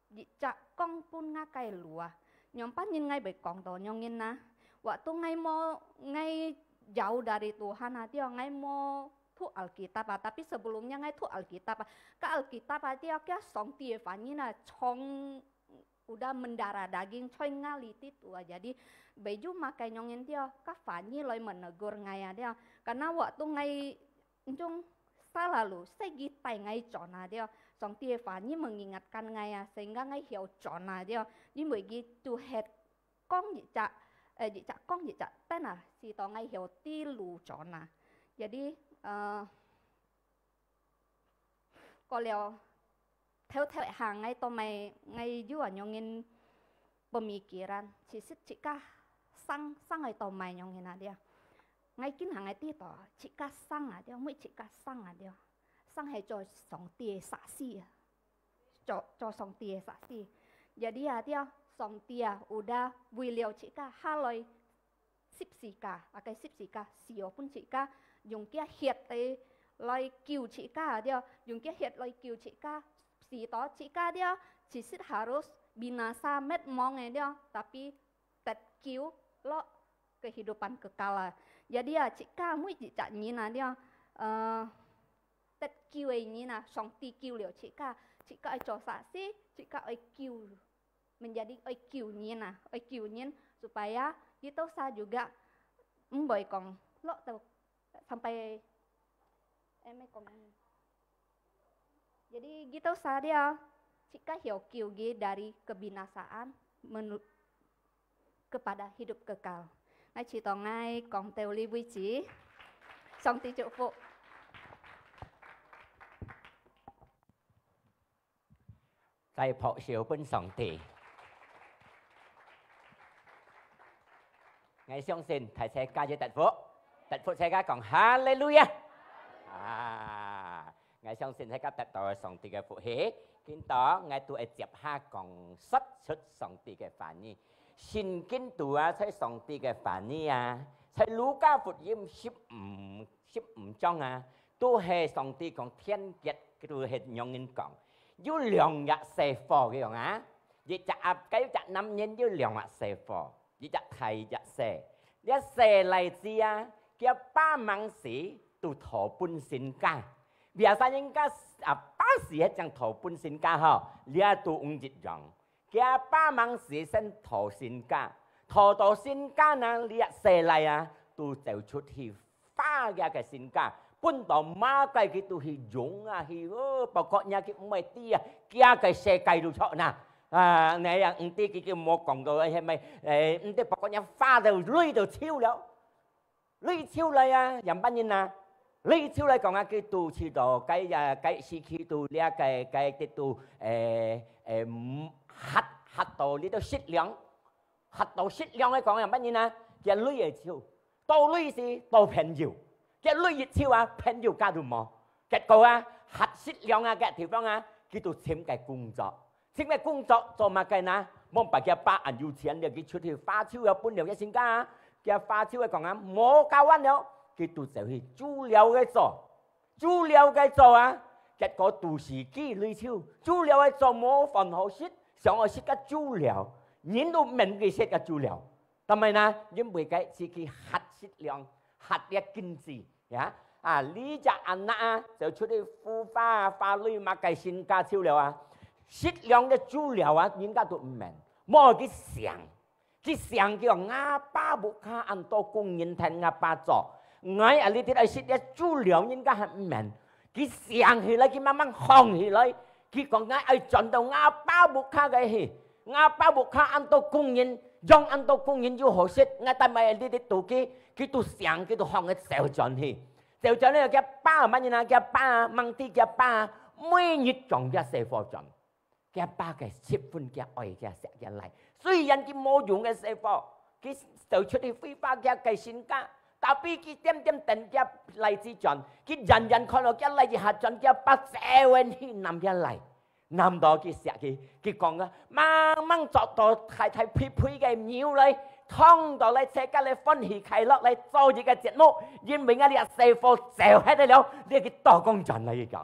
一隻光分𠊎个路啊。仰般人𠊎會講到仰人啊？Waktu𠊎無，𠊎jauh dari Tuhan啊，對，𠊎無讀Alkitab啊，tapi sebelumnya𠊎讀Alkitab啊，該Alkitab啊，對，該上帝个話語啊，從 udah mendarah daging在𠊎裡肚啊，jadi baju makai nyong ngen dia，該話語來menegur ngai啊dia。Karena waktu ngai，anjong selalu，segi tai ngai chon啊dia，上帝个話語mengingatkan ngai啊，sehingga ngai曉chon啊dia。因為佢就係講一隻，呃，一隻講一隻，但啊，使到ngai曉知路chon啊。Jadi，呃， 過了，頭頭下ngai都mai，ngai有啊nyong ngen pemikiran，其實自家生，生个都mai nyong ngen啊dia。Ngai今下ngai知道，自家生啊dia，每自家生啊dia，生係做上帝个saksi啊，做，做上帝个saksi。Jadi啊dia，上帝啊，udah為了自家下來 十字架，啊，該十字架，死哦，分自家，用佢血來，來救自家，對，用佢血來救自家，使到自家，對，其實harus binasa滅亡个，對，tapi得救落kehidupan kekal啊。Jadi啊，自家每一隻人啊，對，呃，得救个人啊，上帝救了自家，自家愛做saksi，自家愛救 menjadi愛救人啊，愛救人，supaya kita sa juga毋會講落到sampai，eh，咩講？Jadi kita sa dia，自家曉救佢dari kebinasaan menu-，kepada hidup kekal。Ngai祈禱，ngai講到這為止，上帝祝福。 再拍手分上帝。𠊎相信大家也得福，得福大家講哈利路亞！啊，𠊎相信大家得到上帝个福氣，今朝𠊎都會接下講述出上帝个話語。聖經肚啊，在上帝个話語啊，在路加福音十五，十五章啊，都係上帝講天國，都係仰人講。 有兩隻細伙，佢講啊，一隻阿，該一隻男人有兩隻細伙，一隻大，一隻細。這細倈子啊，厥爸吂死都討分身家。Biasa人家阿爸死係正討分身家吼，這都毋一樣。厥爸吂死先討身家，討到身家呢，這細倈啊，都走出去花厥个身家，分到麼个佢都去用啊，去哦，包括若佢毋會知啊，厥个世界都著哪。啊，你也毋知佢，佢無講到係咪？誒，毋知包括若花到鐳到臭了，鐳臭來啊，仰般人啊？鐳臭來講啊，佢都去到該啊，該時期都這个該得都誒誒，嗯，嚇嚇到這兜食糧，嚇到食糧來講仰般人啊？厥鐳會臭，到鐳時到朋友，厥鐳一臭啊，朋友家都無。結果啊，嚇食糧啊，該地方啊，佢都尋个工作。 尋个工作做麼个呢？望把厥爸恁有錢了，佢出去花臭了分了厥身家啊。厥花臭个講啊，無交換了，佢都走去豬寮个做，豬寮个做啊。結果都係佢鐳臭，豬寮个做無飯好食，想愛食个豬寮，人都毋肯佢食个豬寮。但係呢，因為佢自己嚇食糧，嚇這經濟。 呀，啊，這隻阿孻啊，走出去呼花啊，花鐳麼个身家臭了啊，食糧个豬寮啊，人家都毋肯，無佢想，佢想佢講吾爸屋下恁多工人跈吾爸做，𠊎啊這兜愛食這豬寮，人家還毋肯。佢想起來，佢慢慢想起來， 佢講𠊎愛轉到吾爸屋下个去，吾爸屋下恁多工人，養恁多工人又好食，𠊎但係這兜肚飢，佢都想，佢都放佢走轉去。走轉去，厥爸麼人啊？厥爸，吂知厥爸，每日掌厥細伙轉。厥爸个十分厥愛厥惜厥倈，雖然佢無用个細伙，佢走出去揮發厥个身家， tapi佢恬恬等厥倈子轉，佢遠遠看到厥倈子一下轉，厥爸走遠去揇厥倈，揇到佢惜佢，佢講啊，吂吂捉到大大肥肥个牛來，燙到來，自家來歡喜快樂來做一個節目，因為𠊎這細伙走忒了，這个倒講轉來佢講。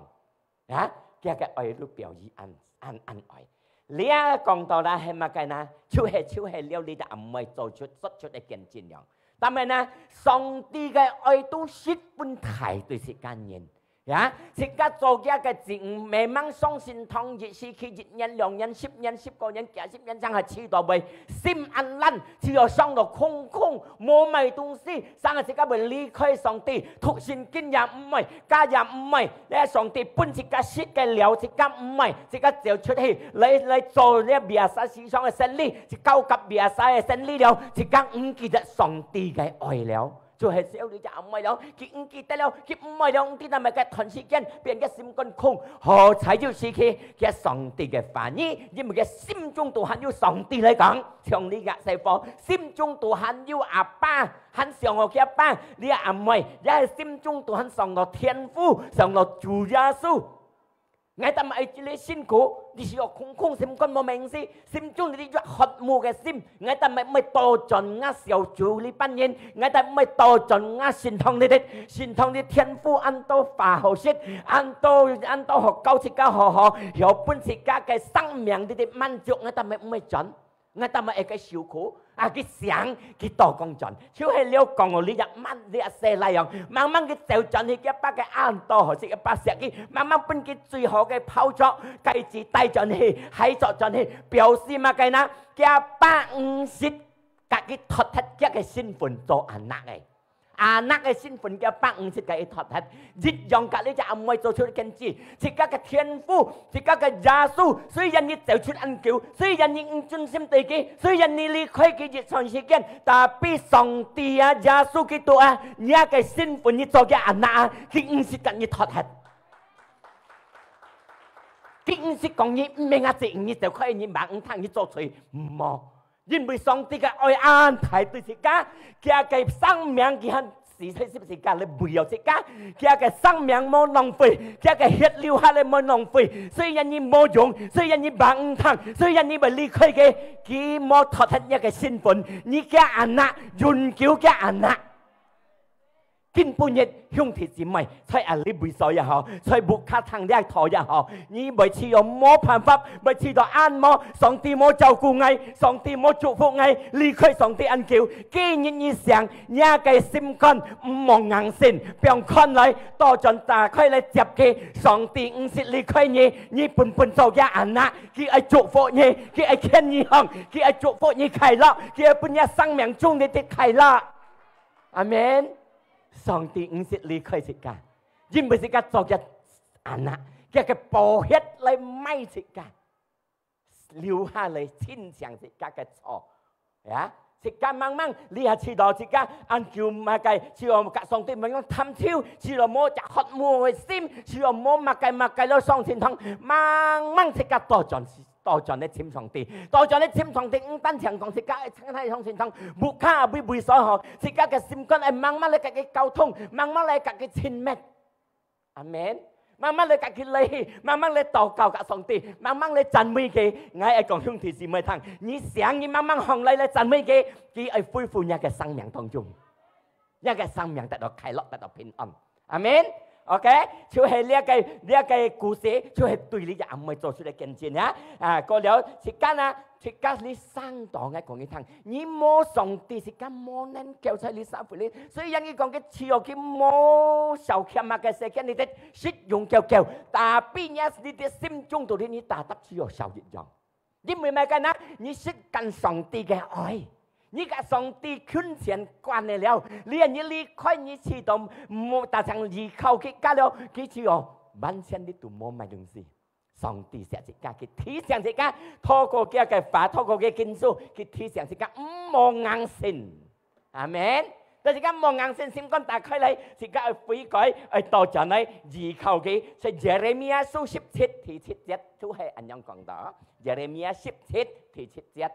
啊，佢个愛都表示恁恁恁愛。這講到啦，係麼个呢？就係就係了，這隻阿妹做出說出个見證了。但係呢，上帝个愛都十分大對自家人。呀，自家做厥个子女，memang上神堂一時期一年、兩年、十年、十個年、幾十年，正係試到會心恁爛，試到想到空空，無麼東西， 生个自家會離開上帝，讀聖經也毋愛，家也毋愛，這上帝分自家食个了，自家毋愛，自家走出去，來來做這biasa市場个生理，去交合biasa个生理了，自家毋記得上帝个愛了。就係小女隻阿妹了，佢毋記得了，佢毋愛了，毋知哪麼个段時間，變个心肝空，好彩有時期，佢上帝个話語，因為佢心中都還有上帝來講，像你个細伙，心中都還有阿爸， 還想到厥爸，這阿妹，也係心中都還想到天父，想到主耶穌。𠊎但愛這个辛苦，你係愛空空心肝無名字，心中你有渴慕个心，𠊎但愛愛倒轉吾小主這班人，𠊎但愛倒轉吾神堂裡底，神堂裡天父恁多話好食，恁多恁多好教自家好好，曉分自家个生命裡底滿足，𠊎但愛愛轉。 𠊎但愛个受苦，啊，佢想，佢倒講轉，就係了講哦，這隻慢，這隻細倈樣，慢慢佢走轉去，厥爸个恁多好食，厥爸惜佢，慢慢分佢最好个包著，戒指帶轉去，鞋著轉去，表示麼个呢？厥爸毋識，甲佢脫忒厥个身份做阿孻个。 阿孻个身份，厥爸毋識甲佢脫忒，一樣甲這隻阿妹做出見證，自家个天父，自家个耶穌，雖然你走出恁久，雖然你毋專心對佢，雖然你離開佢一段時間，tapi上帝啊，耶穌基督啊，你个身份你做厥阿孻啊，佢毋識甲你脫忒。佢毋識講你毋係吾子，你走開，你吂毋聽，你做罪，無。 因為上帝个愛恁大對自家，厥个生命佢還死在十字架裡為了自家，厥个生命無浪費，厥个血流下來無浪費。雖然你無用，雖然你吂毋聽，雖然你會離開佢，佢無脫忒你个身份，你厥阿孻，永久厥阿孻。今晡日兄弟姊妹，在啊這位所也好，在屋下聽這道也好，你會試著無辦法，會試著恁無，上帝無照顧𠊎，上帝無祝福𠊎，離開上帝恁久。今日你想，若个心肝毋好硬性，放寬來，倒轉打開來接佢。上帝毋識離開你，你本本做佢个anak，佢愛祝福你，佢愛牽你行，佢愛祝福你快樂，佢愛分你生命中日日快樂。阿門。上帝毋識離開自家，因為自家做佢个anak，佢个寶血來買自家，留下來清淨自家个錯。呀，自家茫茫，你也試著自家恁久麼个，試著佮上帝毋講貪求，試著無隻渴慕个心，試著無麼个麼个了上天堂，茫茫自家倒轉 倒轉來尋上帝，倒轉來尋上帝，毋單淨講自家愛常常上天堂，屋下會會所好，自家个心肝愛茫茫來佮佢溝通，茫茫來佮佢親密。阿門。茫茫來佮佢來，茫茫來禱告佮上帝，茫茫來讚美佢。𠊎愛講兄弟姊妹聽，你想你茫茫行來來讚美佢，佢愛恢復你个生命當中。 你个生命得到快樂，得到平安。阿門。OK，就係這个這个故事，就係對你个阿妹做出个見證啊。啊，過了，自家啊，自家你生當个講你聽，你無上帝，自家無能夠在你社會裡。所以人佢講个只有佢無少欠啊个世間，你得實用夠夠，tapi你你的心中肚裡你打得只有少一樣。 因為麼个呢？你識跟上帝个愛，你佮上帝近前關係了，你你離開你試著無達成依靠佢个了，佢就完全你都無麼東西。上帝惜自家，佢提醒自家，透過佢个話，透過佢个經書，佢提醒自家，毋好硬性。 阿門。到時間無硬性心肝打開來，自家愛悔改，愛倒轉來依靠佢。所以Yeremia書十七第七節就係恁樣講到。Yeremia十七第七節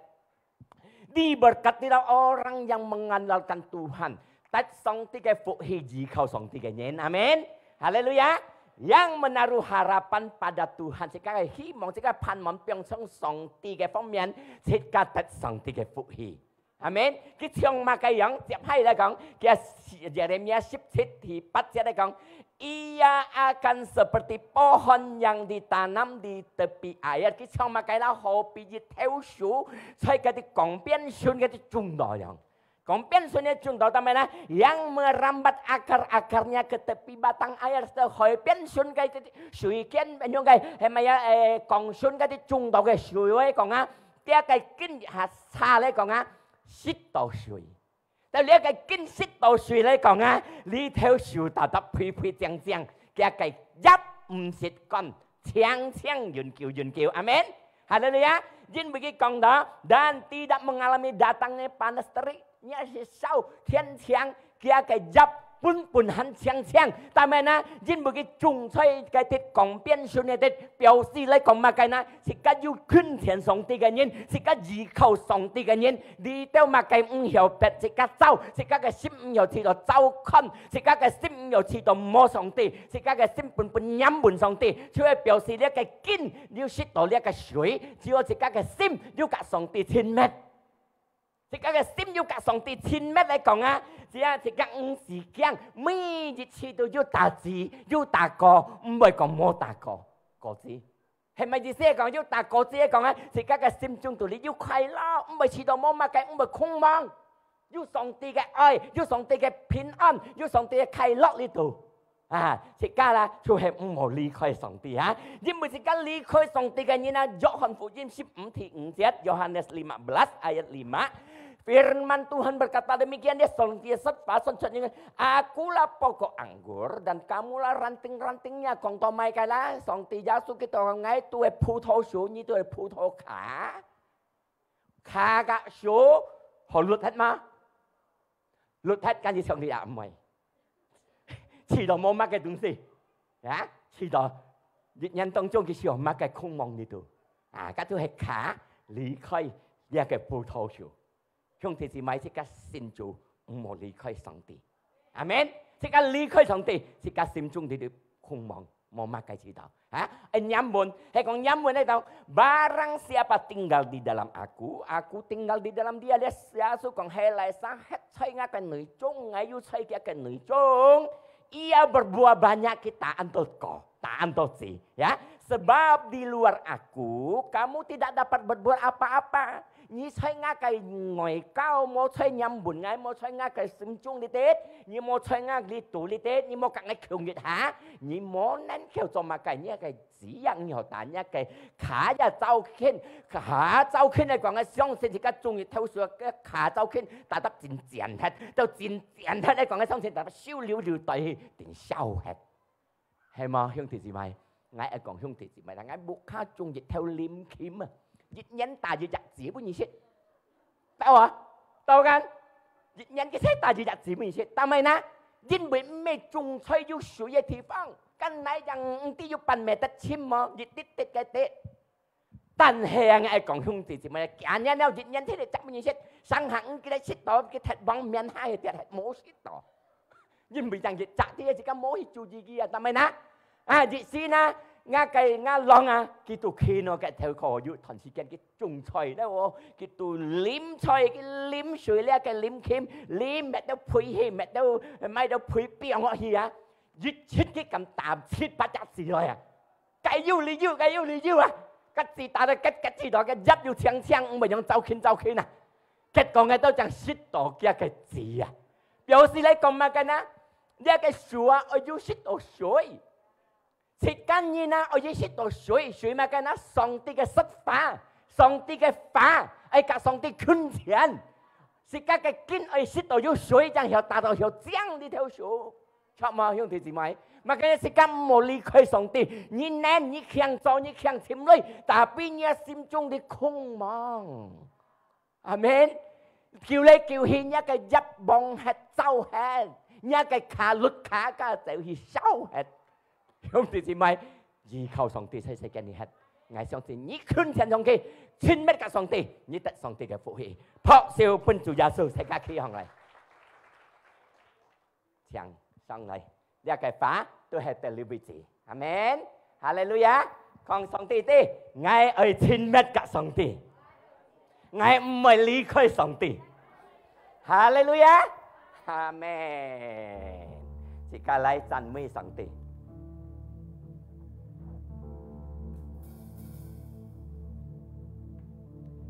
，Diberkatilah orang yang mengandalkan Tuhan，得上帝个福氣，依靠上帝个人。阿門。哈利路亞。Yang menaruh harapan pada Tuhan，自家个希望，自家盼望放在上帝个方面，自家得上帝个福氣。 阿門。佢像麼个樣？接下來講，佢Yeremia十七第八節來講，Ia akan seperti pohon yang ditanam di tepi air。佢像麼个啦？好比一頭樹，在該啲江邊脣該啲種到樣。江邊脣个種到，但係呢，yang merambat akar-akarnya ke tepi batang air，在海邊脣該啲水間，用个係麼个？誒，江脣該啲種到个樹來講啊，這个根下插來講啊， 食到水。到這个根食到水來講啊，這頭樹tetap肥肥靚靚，佢个葉毋識乾，青青永久永久。阿門。哈利路亞。因為佢講到，dan tidak mengalami datangnya panas terik，也係燒天青，佢个葉本本還青青，但係呢，因為佢種在該啲江邊脣个地，表示來講麼个呢？ 自家有近前上帝个人，自家依靠上帝个人，你兜麼个毋曉別自家走，自家个心毋曉試著走看，自家个心毋曉試著無上帝，自家个心本本黏穩上帝，就係表示這个根有食到這个水，只有自家个心有佮上帝親密。 自家个心有佮上帝親密來講啊，只要自家毋使驚，每一次都有打子，有打果，毋會講無打果，果子。係麼意思講？有打果子來講啊，自家个心中肚裡有快樂，毋會試著無麼个，毋會空茫。有上帝个愛，有上帝个平安，有上帝个快樂裡肚。 啊，自家啦，就係毋好離開上帝啊。因為自家離開上帝个人啊，約翰福音十五第五節，Yohanes lima belas ayat lima。Firman Tuhan berkata demikian，這上帝个說話說出應該，Akulah pokok anggur dan kamulah ranting-rantingnya。講到麼个啦？上帝耶穌基督講，𠊎就係葡萄樹，你就係葡萄架。架佮樹好㪐忒嗎？ 㪐忒，跟住上帝也毋會。試著無麼个東西，啊，試著一年當中佢試著麼个空茫裡肚，啊，該就係架離開這个葡萄樹。兄弟姊妹，自家信主，毋好離開上帝。阿門。自家離開上帝，自家心中裡肚空茫。無麼个知道。哈？愛念文，係講念文該兜，barang siapa tinggal di dalam aku, aku tinggal di dalam dia。這耶穌講，係哪儕歇在𠊎个內中，𠊎又在佢个內中，ia berbuah banyak，佢打恁多果，打恁多子，ya。Sebab di luar aku, kamu tidak dapat berbuat apa-apa。 你在𠊎个外口，無在念文，𠊎無在𠊎个心中裡底，你無在𠊎裡肚裡底，你無甲𠊎共一下，你無能夠做麼个？你个子樣，你好打，你个跤也走近，跤走近來講，𠊎相信自家中意偷笑，个跤走近，打得真尖忒，到真尖忒來講，𠊎相信打得燒溜溜對去，定燒忒。 係無，兄弟姊妹？𠊎愛講兄弟姊妹啦，𠊎屋下種一頭林檎啊，一年打一隻子分你食。到啊，到kan？一年佢才打一隻子分你食，但係呢，因為毋係種在有水个地方，kan哪樣毋知有半meter深無，一滴滴个滴。 但係啊，𠊎愛講兄弟姊妹，今年了一年天个接毋認識，上下毋記得食到，佢忒往面下去跌，無食到。因為正一隻天个時間無去注意佢啊，但係呢，啊，一時呢，𠊎个𠊎郎啊，佢都去喏，个頭殼有段時間佢種菜了哦，佢都淋菜，佢淋水了，个淋檎，淋搣到飛去，搣到，搣到飛飛落去啊，一直佢敢打七八隻子來啊！ 該有理由，該有理由啊！該子打到結結子到，該葉又青青，毋會用走近走近啊！結果𠊎兜正食到佢个子啊！表示來講麼个呢？這个樹啊，愛有食到水。自家人啊，愛有食到水，水麼个呢？上帝个說話，上帝个話，愛甲上帝近前。自家个根愛食到有水，正曉打到曉靚這頭樹。 著無，兄弟姊妹？Makanya自家毋好離開上帝。你能，你強做，你強尋來，tapi你心中裡空茫。阿門。求來求去，若个業往忒走忒，若个卡律卡卡走去消忒。兄弟姊妹，依靠上帝在世間裡忒。𠊎相信你近前上帝，親密甲上帝，你得上帝个福氣。拍手分主耶穌，自家企䟘來。 請上來。這个話都係得力位置。阿門。哈利路亞。講上帝知，𠊎愛親密甲上帝，𠊎毋會離開上帝。哈利路亞。阿門。自家來讚美上帝。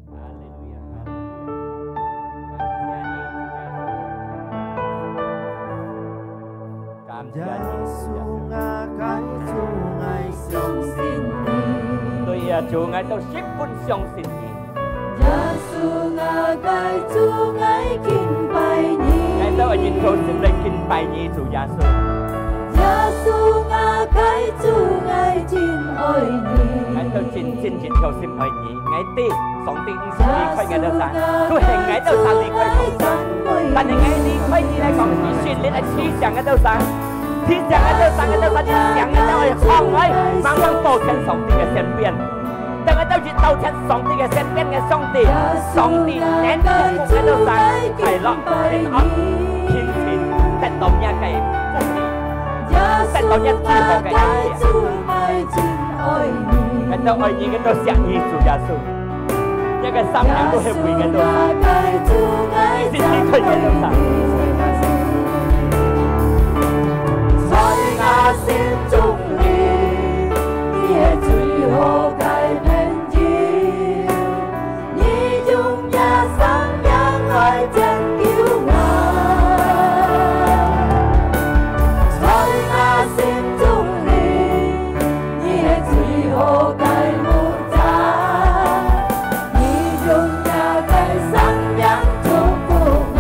哈利路亞，哈利路亞。感謝你，主耶穌。感謝你，主耶穌。耶穌啊，𠊎个主，𠊎相信你。對啊，主，𠊎兜十分相信你。耶穌啊，𠊎个主，𠊎敬拜你。𠊎兜愛一條心來敬拜你，主耶穌。耶穌啊，𠊎个主，𠊎真愛你。𠊎兜真真一條心愛你。 𠊎知上帝毋識離開𠊎兜儕，都係𠊎兜儕離開上帝。但係𠊎離開你來講，你聖靈來提醒𠊎兜儕，提醒𠊎兜儕，𠊎兜儕，提醒𠊎兜愛䟘來，猛猛到前上帝个身邊。當𠊎兜一到前上帝个身邊个上帝，上帝能夠祝福𠊎兜儕快樂、平安、平靜，得到若个福氣，得到若最好个一切。 𠊎兜愛你，𠊎兜惜你，主耶穌。這个生命都係為𠊎兜，係離開𠊎兜儕。在𠊎心中裡，你係最好个朋友。 你用這生命來拯救𠊎。在𠊎心中裡，你係最好个牧者。你用這个生命祝福𠊎。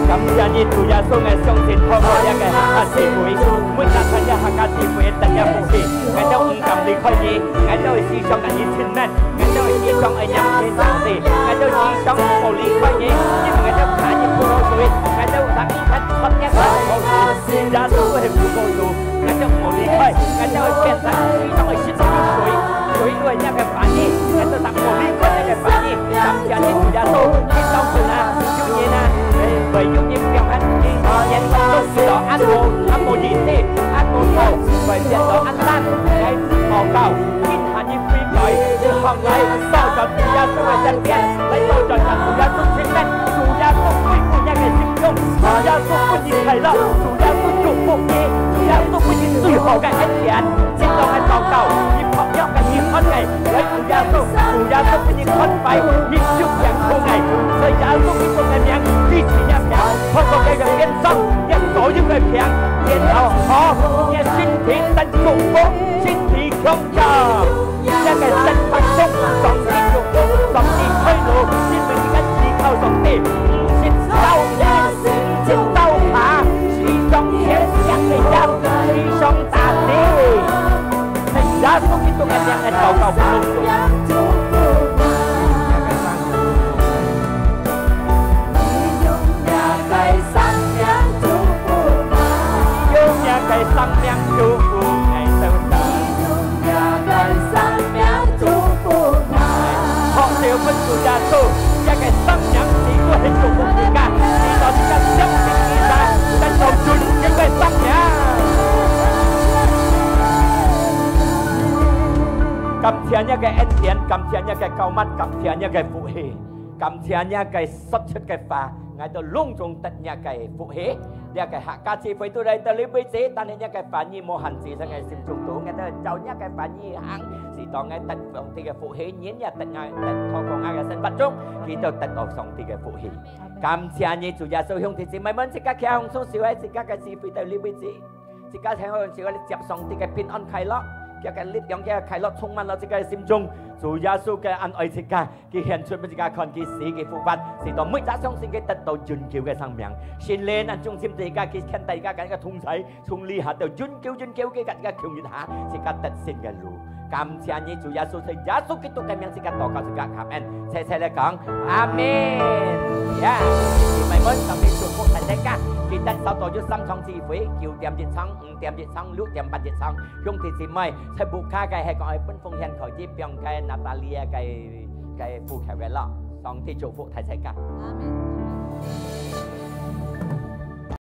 感謝你，主耶穌，𠊎相信透過這个客家聚會，每一個參加客家聚會，大家福氣。 𠊎兜毋敢離開你，𠊎兜會時常甲你親密，𠊎兜會時常愛念你上帝，𠊎兜時常無離開你，因為𠊎兜行入葡萄樹，𠊎兜有搭你看看這个葡萄樹，耶穌係葡萄樹，𠊎兜無離開，𠊎兜會變成時常會食到水，水都係這个話語，𠊎兜搭無離開這个話語，感謝你主耶穌，你當初啊，有人啊，會有人表現，你眼光都知道，恁無，恁無意思，恁無好，會告，今下日悔改，你學來到主耶穌个身邊，來到主耶穌親近，主耶穌恢復你个心胸，主耶穌分你快樂，主耶穌祝福你，主耶穌分你最好个恩典。今朝个禱告，你薄弱个，你安慰，來主耶穌，主耶穌分你寬快，你有病痛个，在耶穌基督个名，醫治你个病，透過佢个鞭傷，你所有个病，然後好，你个身體得祝福，身體強壯。 這个生活中，上帝祝福，上帝開路，因為你个依靠上帝，毋識走偏，毋識走偏，時常堅強个人，時常打死。在耶穌基督个名來禱告，用你个生命祝福𠊎兜。 學習分主耶穌，這个生命是會祝福自家，使到自家相信自家，得到永久个生命。感謝你个恩典，感謝你个膏抹，感謝你个福氣，感謝你个說出个話，𠊎兜攏總得你个福氣。 這个客家聚會都來到這位置，但係若个話語無限制在𠊎心中肚，𠊎兜照若个話語行，使到𠊎得上帝个福氣，人也得𠊎，得透過𠊎个生活中，佢兜得到上帝个福氣。感謝你，主耶穌，兄弟姊妹們，自家企䟘雙手，自家个聚會到這位置，自家企䟘雙手，接上帝个平安快樂，佢个力量，佢个快樂充滿了自家个心中。主耶穌个恩愛自家， 佢顯出分自家看，佢死，佢復活，使到每隻相信佢得到永久个生命。聖靈恁忠心對自家，佢牽帶自家，佮自家同在，從這下到永久、永久，佢佮自家共一下，自家得勝个路。感謝你，主耶穌，在耶穌基督个名，自家禱告，自家感恩，齊齊來講，阿門。呀，弟兄姊妹們，上帝祝福大家，記得朝頭有三場聚會，九點一場，五點一場，六點半一場。 兄弟姊妹，在屋下个係講愛分奉獻，可以放个Natalia个，个戶口个咯。上帝祝福大自家。阿門。